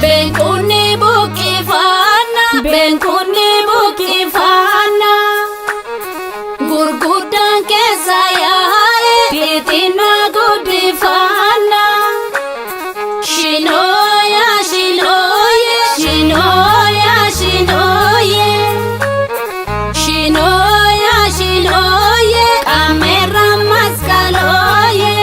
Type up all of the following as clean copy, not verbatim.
Beenkuunni buqqifaanna beenkuunni buqqifaanna gurguddaan keessa yaa'e xixinnaa guddifaanna. Shinooya shinooye shinooya shinooye shinooya shinooye qaameerra masqalooye.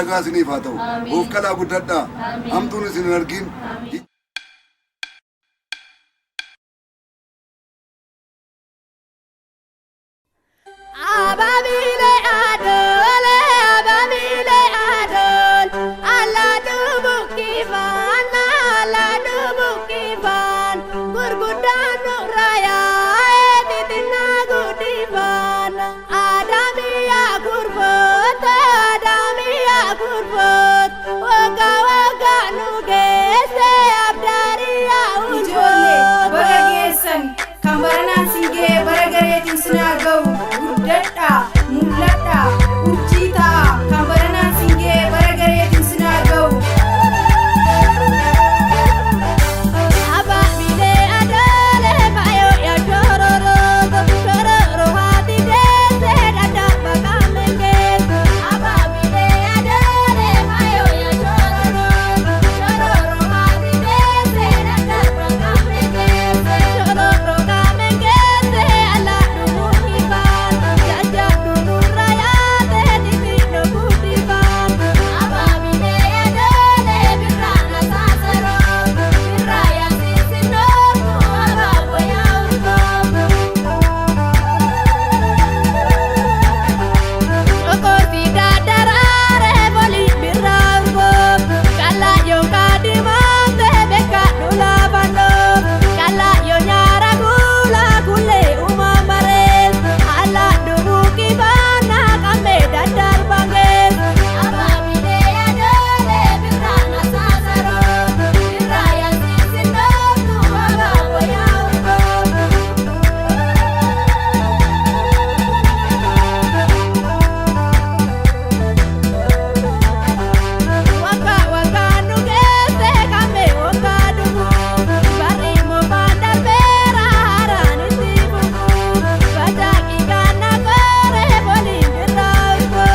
Nagaa isiniif haa ta'u. Of qalaa guddadhaa. Hamtuun isin hin argin. Ababile adole, ababile adol, alla dubukifan, alla dubukifan, gurguddan raya, titina gudifan, adamiya gurbot, adamiya gurbot, waga waga nugese, abdariya Ijoollee ulfot. Baga geessan kan baranaan siin ga'e bara gareetiin sinaa ga'u guddadhaa mul'adhaa urjii ta'a kan baranaan siin ga'e bara gareetiin sinaa ga'u. Ababile adole, fayo ya shororo, shororo hati dese, dada bakamenge. Ababile adole, fayo ya shororo, shororo hati dese, dada bakamenge. Shororo kamenge, ala dumuhiban, jaja dumuraya, titi no kutiban. Ababile adole, birrana sasero. Birraya sisinoku, ababoya urgobu. Okosi dadarare boli birrango, kala yo kadimante beka nulabano, kala yo nyara gula kule umamare, ala dubuki bana kame dadar bange. Ababile adole birrana sasaro, birraya sisinoku, ababoya urgobu. Waka waka nugese kame waka dugu, bari mo bandar bera harani tibuku, bajaki kana kore boli birauko,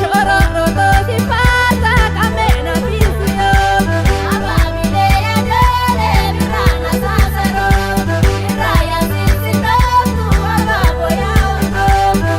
choro roto sipata kame na fisio. Ababile adole birana sasaro, biraya sisinoku, ababoya urgobu.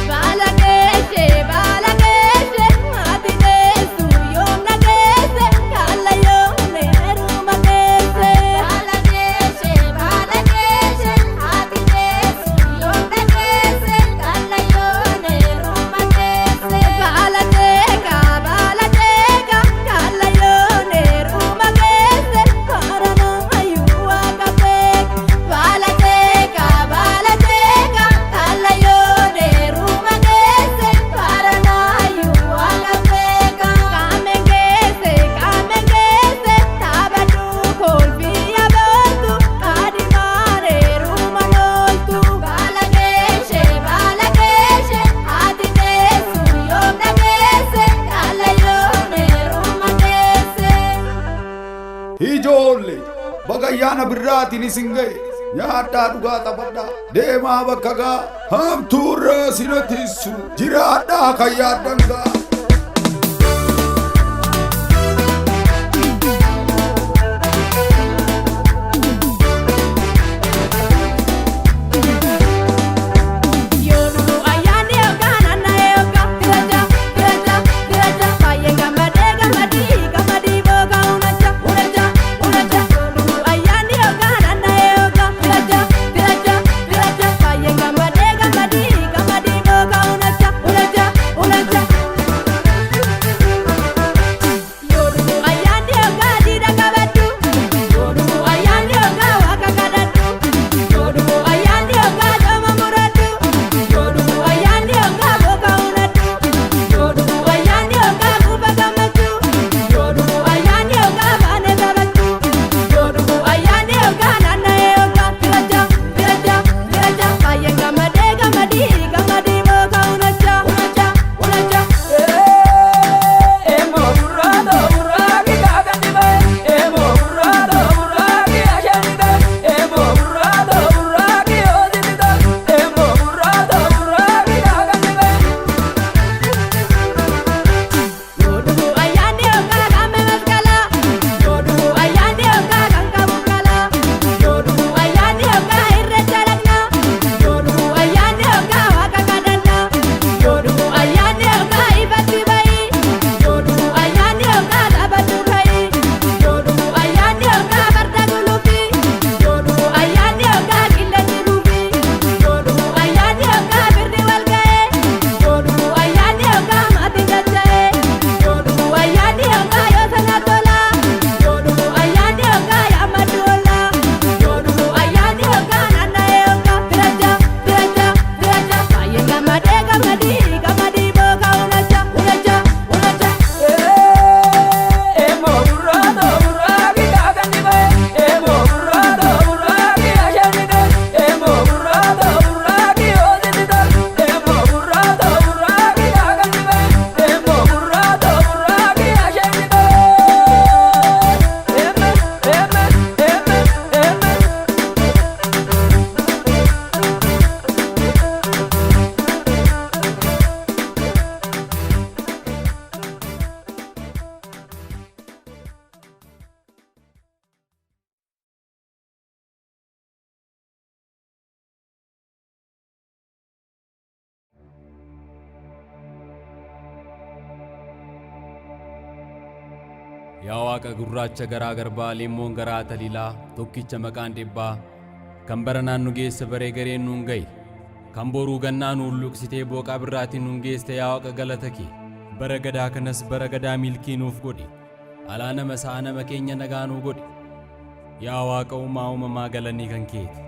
Balageshe, balageshe, ati desu yom nagese, kala yom neru magese. Balageshe, balageshe, ati desu yom nagese, kala yom neru magese. Balateka, balateka, kala yom neru magese, parana ayu akapek. Balateka, balateka, kala yom neru magese, parana ayu akapeka. Kamengese, kamengese, tabadu kolfiya botu, kadimare rumanoltu. Balageshe, balageshe, ati desu yom nagese, kala yom neru magese. Ijoollee baga ayyaana birraatiin isin ga'e nyaadhaa dhugaa taphadhaa deemaa bakka gaa hamtuurraa sina tiisu jiraadhaa kan yaaddan gaa. Yoonu ayyaanni yookaan anna yookaan diraja diraja diraja baay'ee gammadee gammadii gammadii booga unacha unacha unacha. Yoonu ayyaanni yookaan anna yookaan diraja diraja diraja baay'ee gammadee gammadii gammadii booga unacha unacha unacha. Yaa Waaqa gurraacha garaa garbaa, leemmoon garaa taliilaa, tokkicha maqaan dhibbaa, kan bara naan nu geesse baree gareen nuun ga'i. Kan boruu gannaa nu hulluuqsitee booqaa birraatiin nuun geeste, yaa Waaqa galata kee. Bara gadaa kanas bara gadaa milkii nuuf godhi. Alaa nama sa'a nama keenya nagaa nuu godhi. Yaa Waaqa uumaa uumamaa, galanii kan keeti.